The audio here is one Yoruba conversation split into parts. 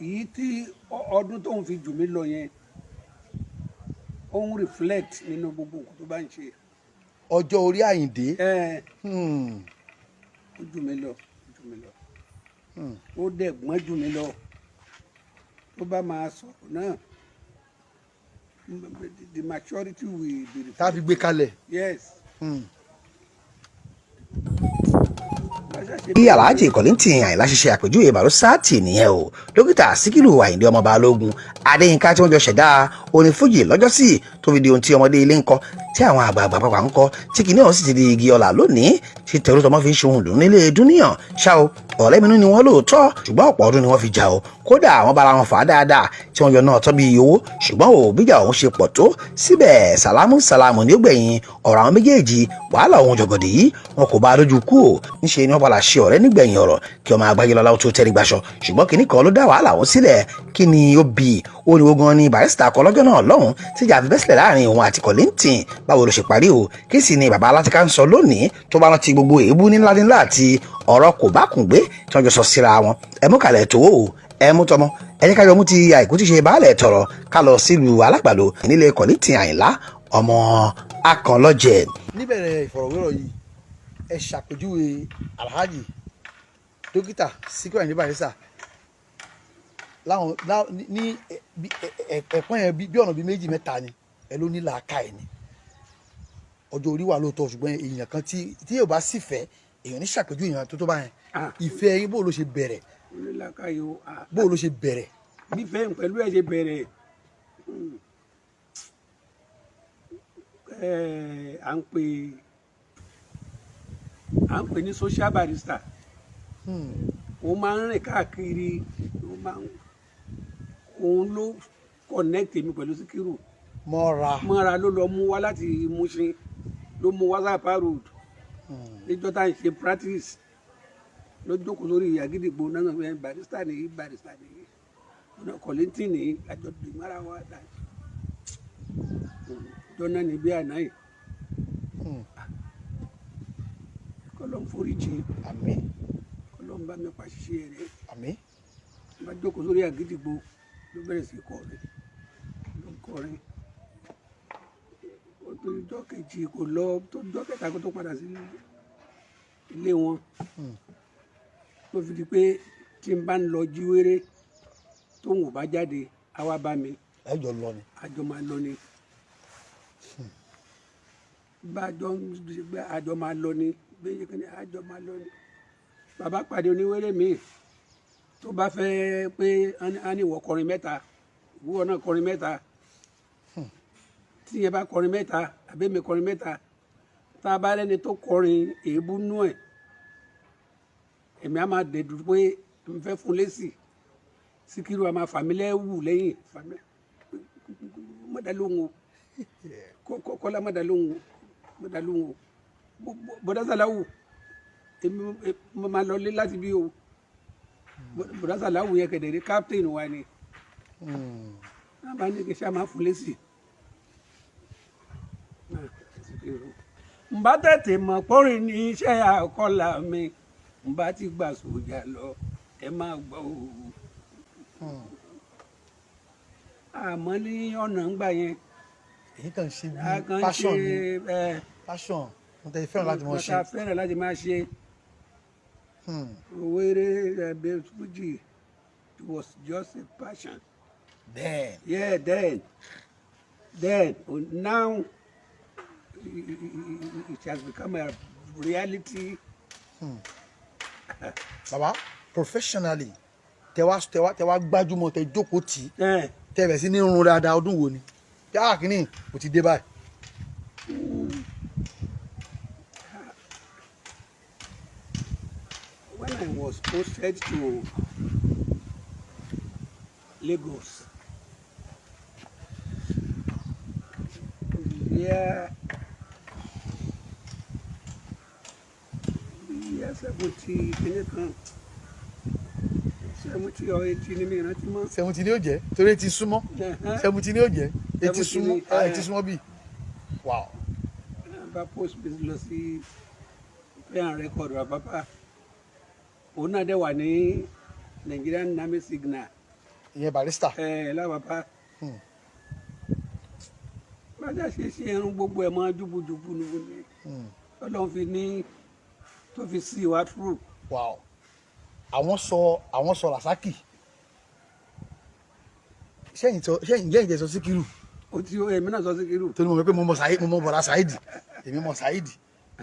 Èyí tí ọdún tóun fi jù mí lọ yẹn, ó ń reflect nínú gbogbo nǹkan tó bá ń ṣe. Ọjọ́ orí Àyìndé. Ẹ ó jù mí lọ, ó jù mí lọ. Ó dẹ̀ gbọ́n jù mí lọ. Tó bá máa sọ̀rọ̀ náà, the maturity will be Tá a fi gbé kalẹ̀. Yes. Bí Alhaji Kollington Àyìnlá ṣe ṣe àpèjúwe Barrister nìyẹn o. Dókítà Síkírù Àyìndé ọmọ Balógun Adéyínká, tí wọ́n jọ ṣẹ̀dá orin fújì lọ́jọ́sí, tó fi di ohun tí ọmọdé ilé ń kọ, tí àwọn àgbààgbà pàpà ń kọ, tí kìnìún ọ̀hún sì ti di igi ọlà lónìí, tí tẹrú tọmọ fi ń ṣohun dùn nílé dúníyàn ṣá o. Ọ̀rẹ́ mi ni wọ́n lóòótọ́, ṣùgbọ́n ọ̀pọ̀ ọdún ni wọ́n fi jà o. Kódà àwọn bára wọn fà á dáadáa, tí wọ́n yọ náà tọ́ bí owó. Ṣùgbọ́n ò bíjà òun ṣe pọ̀ tó síbẹ̀, sàlámù sàlámù ní ó gbẹ̀yìn ọ̀rọ̀ àwọn méjèèjì. Wàhálà òun jọ̀gọ̀dì yìí, wọn kò bá a lójú kú o. Níṣe ni wọ́n padà ṣe ọ̀rẹ́ nígbẹ̀yìn ọ̀rọ̀, kí ọmọ agbájẹ́lọ́lá tó tẹ́rí gbaṣọ. Ṣùgbọ́n kìnnì kan ló dá wàhálà wọn sílẹ̀. Kí ni ó bí ó ní ogun ni Barrister kọ lọ́jọ́ náà lọ́hùn tíjà fi bẹ́ sílẹ̀ láàrin òun àti Kollington? Báwo ló ṣe parí o? Kí sì ni bàbá Alátìká ń sọ lónìí tó bá rántí gbogbo èébú ńlá ńlá àti ọ̀rọ̀ kò bá kùn gbé tí wọ́n jọ sọ síra wọn? Ẹ mú kalẹ̀ tó o, ẹ mú tọmọ, ẹ jẹ́ ká jọ mú ti àìkú tí ṣe baálẹ̀ tọrọ, ká lọ sílùú Alágbàdo nílé Kollington Àyìnlá ọmọ Akànlọ́jẹ̀. Níbẹ̀rẹ̀ ìfọ̀rọ̀wérọ̀ yìí, ẹ ṣàpèjúwe Alhaji Dókítà Síkírù Àyìndé Barrister láwọn ní ẹ̀pọ́n yẹn bí ọ̀nà bíi méjì mẹ́ta ni. Ẹ ló ní làákàyè ni, ọjọ́ orí wà lóòótọ́, ṣùgbọ́n èèyàn kan tí yóò bá sì fẹ́ èèyàn ní ṣàpèjúwe èèyàn tó bá yẹn. Ìfẹ́ yín, bó ló ṣe bẹ̀rẹ̀? Onílàkàyò. Bó ló ṣe bẹ̀rẹ̀? Nífẹ̀ẹ́ pẹ̀lú ẹ̀ ṣe bẹ̀rẹ̀, à ń pè ní social barrister. Òun máa ń rìn káàkiri, òun ló connect mi pẹ̀lú Síkírù. Mọ́ra. Mọ́ra ló lọ mú wá láti Mushin, ló mú wá sápá road níjọ́ tá à ń ṣe practice. Ló jókòó sórí àgídìgbò náà ẹ, Barrister nìyí, Barrister nìyí, ọ̀nà Kollington nìyí, àjọ dìmọ́ra wa dà jọ náà ní bí àná yìí. Kọ́lọ́n foríjì. Àmín. Kọ́lọ́n bá mi pa ṣiṣẹ́ rẹ̀. Àmín. Bá jókòó sórí àgídìgbò, ló bẹ̀rẹ̀ sí kọrin, ló ń kọrin. Ó tó ijọ́ kejì kò lọ, tó ijọ́ kẹta kó tó padà sí ilé wọn. Ló fi di pé tí n bá ń lọ jíwèrè, tóun ò bá jáde, á wá bá mi. Ẹ jọ lọ ni. Àjọ máa lọ ni, bá a jọ ń gbé, àjọ máa lọ ni, bẹ́ẹ̀ kí ni, àjọ máa lọ ni. Bàbá pàdé oníwéré míì tó bá fẹ́ pé á ní ìwọ kọrin mẹ́ta, ìwọ náà kọrin mẹ́ta. Tí yẹn bá kọrin mẹ́ta, àbẹ́mi kọrin mẹ́ta, tá a bá rẹ́ni tó kọrin èébú nú ẹ̀, èmi á máa dẹ̀dù pé n fẹ́ fún lésì. Síkírù á máa fà mí lẹ́wù lẹ́yìn, fà mí mọ́dà lóhùn o, Kọ́lá mọ́dà lóhùn o, mọ́dà lóhùn o. Bọ́dá Sàláwù, èmi mo máa lọ lé láti bí o. Bọ́dá Sàláwù yẹn kẹ̀dẹ̀ ní captain wa ni. Náà bá ní kí sá máa fún lésì. N bá tètè mọ̀ pọ́nrin ní iṣẹ́ àkọlà mi, n bá ti gbà sójà lọ, ẹ máa gbọ́ o. Àmọ́ ní ọ̀nà ń gbà yẹn, Èyí kàn ṣe a bí kàn ń passion ṣe ni. Ẹ Passion mo tẹ fẹ́ràn láti mọ̀ ṣe. Nǹkan tá a fẹ́ràn láti máa ṣe. Òwéré ẹgbẹ́ fújì, it was just a passion. Then. Yeah, then oh, now it has become a reality. Baba, professionally, tẹ wá gbájúmọ̀, tẹ jókòó tì í, tẹ bẹ̀ sí ní rún dáadáa, ọdún wo ni yáà kínní kò ti dé báyìí? When I was posted to Lagos, year 70 kìíní kan, 70 or 80 ní mi rántí mọ́. 70 ni ó jẹ́ torí etí súnmọ́. 70 ni ó jẹ́, etí 70 súnmọ́. Ni, Ah, etí súnmọ́ bíi, wow. Bá post mi lọ sí Pen Record wa, bàbá òun náà dẹ̀ wà ní Nigerian Army Signal. Ìyẹn Barrister. Ẹ lábàbá bàjá ṣe ṣe irun gbogbo ẹ̀ mọ́ jùbùjùbù ni Ọlọ́run fi ní tó fi sí wa true. Wow, àwọn sọ Rasaki sẹ́yìn sọ sẹ́yìn jẹ́ ìjẹ́ sọ Síkírù. Ó ti èmi náà sọ Síkírù. Torí mo mọ̀ pé mo mọ̀ Saheed, mo mọ̀ bọ̀dá Saheed, èmi mọ̀ Saheed,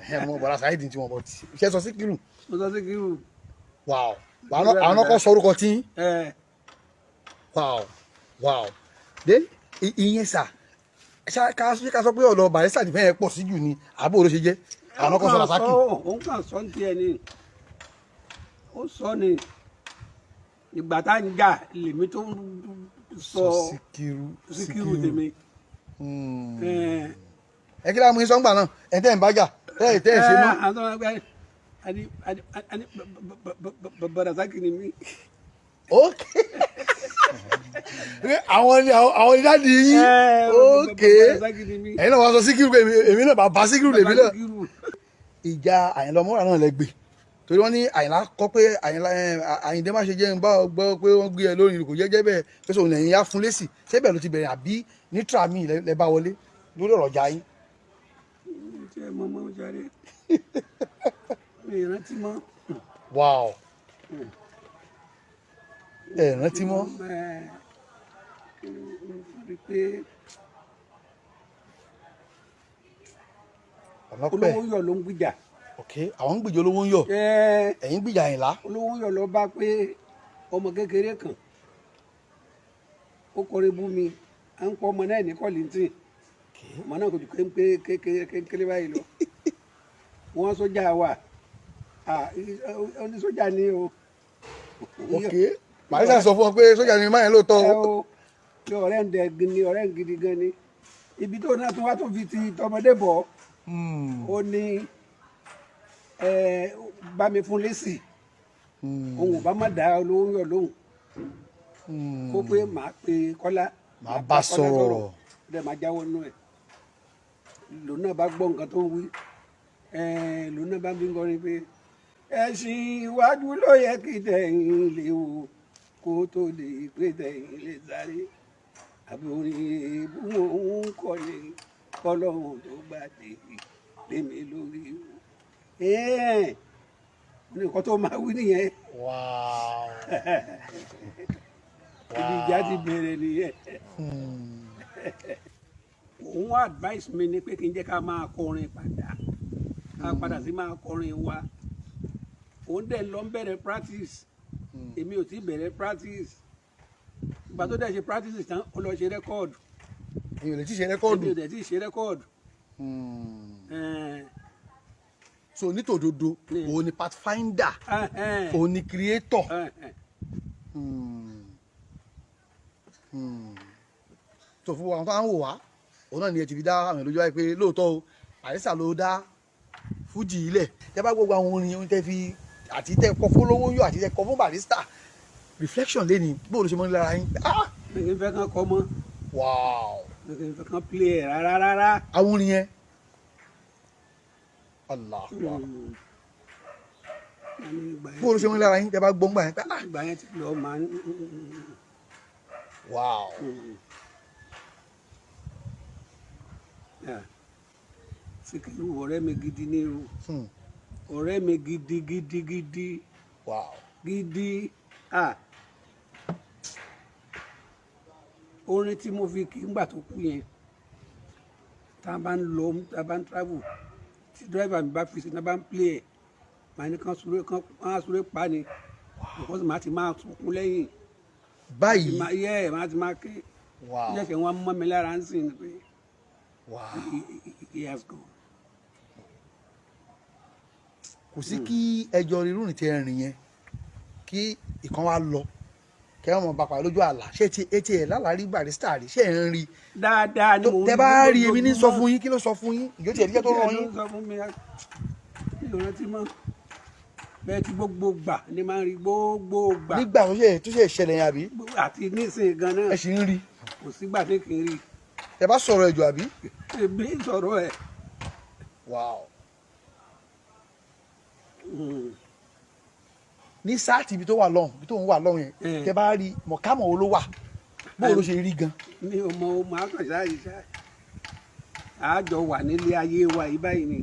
ẹ̀hẹ́n, mo mọ̀ bọ̀dá Saheed tí mo bọ̀ tí ṣe sọ Síkírù. Mo sọ Síkírù. Wow, àwọn ọkọ sọ orúkọ tí. Ẹ. Wow, then ìyẹn sà ká sọ pé ọ̀dọ̀ Barrister nífẹ̀ẹ́ yẹn pọ̀ sí jù ni àbó ló ṣe jẹ́ àwọn ọkọ sọ Rasaki. Òun kàn sọ ní tiẹ̀ ni, ó sọ ni ìgbà tá ń jà lèmi tó sọ. Síkírù. Síkírù tèmi. Ẹ. Ẹ kí láwọn sọ́ngbà náà ẹ tẹ́ ń bá jà tẹ́ ẹ tẹ́ ẹ ṣe mọ́. Àwọn tó ń gbé ani bàbá Rasaki ni mí. Ok, àwọn ni daddy yín. Ok. Bàbá Rasaki ni mí. Ẹ̀yin náà wàá sọ Síkírù pé èmi náà bàbá Síkírù lèmi náà. Síkírù. Ìjà Àyìnlá Ọmọwúrà náà lẹ gbé torí wọ́n ní Àyìnlá kọ́ pé Àyìnlá ẹ, Àyìndé má ṣe jẹ́ ń bá ọ gbọ́ pé wọ́n gbé ẹ lórí kò jẹ́jẹ́ bẹ́ẹ̀ pé sóun lẹ́yìn yá fún lésì. Ṣé bẹ́ẹ̀ ló ti bẹ̀rẹ̀ àbí nítra mi lẹ bá wọlé lórí ọ̀rọ̀ ọjà yín? Ṣé ẹ mọ ọmọ jáde mi ì rántí mọ́. Wow, ẹ rántí mọ́. Ẹ rí i pé Ọ̀nà pẹ́. Olówó yọ̀ ló ń gbìjà. Ok, àwọn ń gbìjà olówó ń yọ̀. Ẹ. Ẹ̀yin gbìjà Àyìnlá. Olówó yọ̀ lọ bá pé ọmọ kékeré kan ó kọrin bú mi, à ń pọ ọmọ náà ní Kollington, ọmọ náà kò jù kéńpé kékeré kékeré báyìí lọ. Wọn sójà wà, onísójà ni o. Ok, Barrister sọ fún ọ pé sójà ni máyẹn lóòótọ́ ẹ o. o ní ọ̀rẹ́ ń dẹ ni ọ̀rẹ́ ń gidi gan ni ibi tó náà tún wá tó fi ti tọmọdé bọ̀. Ó ní ẹ bá mi fún lésì, òun ò bá má dá olówó yọ lóhùn kó pé màá pe Kọ́lá. Màá bá Kọ́lá sọ̀rọ̀. Ó dẹ̀ máa jáwọ́ nínú ẹ̀. Lòun náà bá gbọ́ nǹkan tó ń wí ẹ, lòun náà bá fi ń kọrin pé ẹṣin iwájú ló yẹ kí tẹ̀yìn lè wò kó tó lè pé tẹ̀yìn lè sáré, àbí orin èébú òun kọ́ ni kọ́lọ́hún tó gbà dé lémi lórí o. Ẹ̀ẹ́n, nǹkan tó máa wí nìyẹn. Ibi ìjà ti bẹ̀rẹ̀ nìyẹn. Òun wá advice mi ni pé kí n jẹ́ ká máa kọrin padà, ká padà sí máa kọrin wa. Òun dẹ̀ lọ ń bẹ̀rẹ̀ practice, èmi ò tí bẹ̀rẹ̀ practice. Ìgbà tó dẹ̀ ṣe practice tán, ó lọ ṣe record. Èyàn ò lè tí ṣe record. Èmi ò dẹ̀ tí ṣe record. So nítòdodo òun ni pathfinder, òun ni creator. Tó fún wa tó ń wò wá, òun náà ni ẹ ti fi dá àwọn ìlójú wáyé pé lóòótọ́ o, Barrister ló dá fújì ilẹ̀. Tẹ́ bá gbogbo àwọn orin tẹ́ fi àti tẹ́ kọ fún olówó yọ àti tẹ́ kọ fún Barrister, reflection lẹ́ni bó ló ṣe mọ́ ní lára yín? Ah! Mi kì í fẹ́ kán kọ́ mọ́. Mi kì í fẹ́ kán play ẹ̀ rárá rárá. Àwọn orin yẹn, Allah Akbar. Àní ìgbà yẹn Bó ló ṣe mọ́ ní lára yín tẹ́ bá gbọ́ ńgbà yẹn pé ah! Ìgbà yẹn ti lọ máa ń Yeah. Síkírù ọ̀rẹ́ mi gidi ní o. Ọ̀rẹ́ mi gidi gidi gidi. Gidi, ah, orin tí mo fi kì í ngbà tó kú yẹn, tá a bá ń lọ, tá a bá ń travel, tí driver mi bá fi sí, tá a bá ń play ẹ̀, màá ní kán súré, kán á súré pa ni, because màá ti máa sunkún lẹ́yìn. Báyìí. Yẹ màá ti máa ké. Ṣẹ̀ṣẹ̀ wọn mọ́ mi lára ń sìn pé he has gone. Kò sí kí ẹjọ́ irú ní tẹ rìn yẹn kí ìkan wa lọ kẹ wọn bá pàdé lójú àlá. Ṣé ti etí ẹ lálàrí Barrister rí? Ṣé ẹ ń rí? Dáadáa ni mò ń Tẹ bá rí, èmi ní sọ fún yín, kí ló sọ fún yín? Ìjọ tí ẹ díjẹ tó rán yín? Ló sọ fún mi, mi ò rántí mọ́ bẹ́ẹ̀ tí gbogbo gbà ni máa ń rí gbogbo gbà. Nígbà tó ṣe ìṣẹ̀lẹ̀ yẹn àbí? Àti nísìnyí gan náà. Ẹ sì ń rí? Kò sígbà tí kì í rí. Tẹ bá sọ̀rọ̀ ẹjọ́ àbí? Èmi sọ̀rọ̀ ẹ̀. Ní sáàtì ibi tó wà lọ́hùn, ibi tó ń wà lọ́hùn yẹn, tẹ bá rí, mọ̀kámọ̀ wo ló wà, bó ló ṣe rí gan? Mi ò mọ o, máa kàn ṣáà ṣáà àjọ wà nílé ayé wa yìí báyìí ni.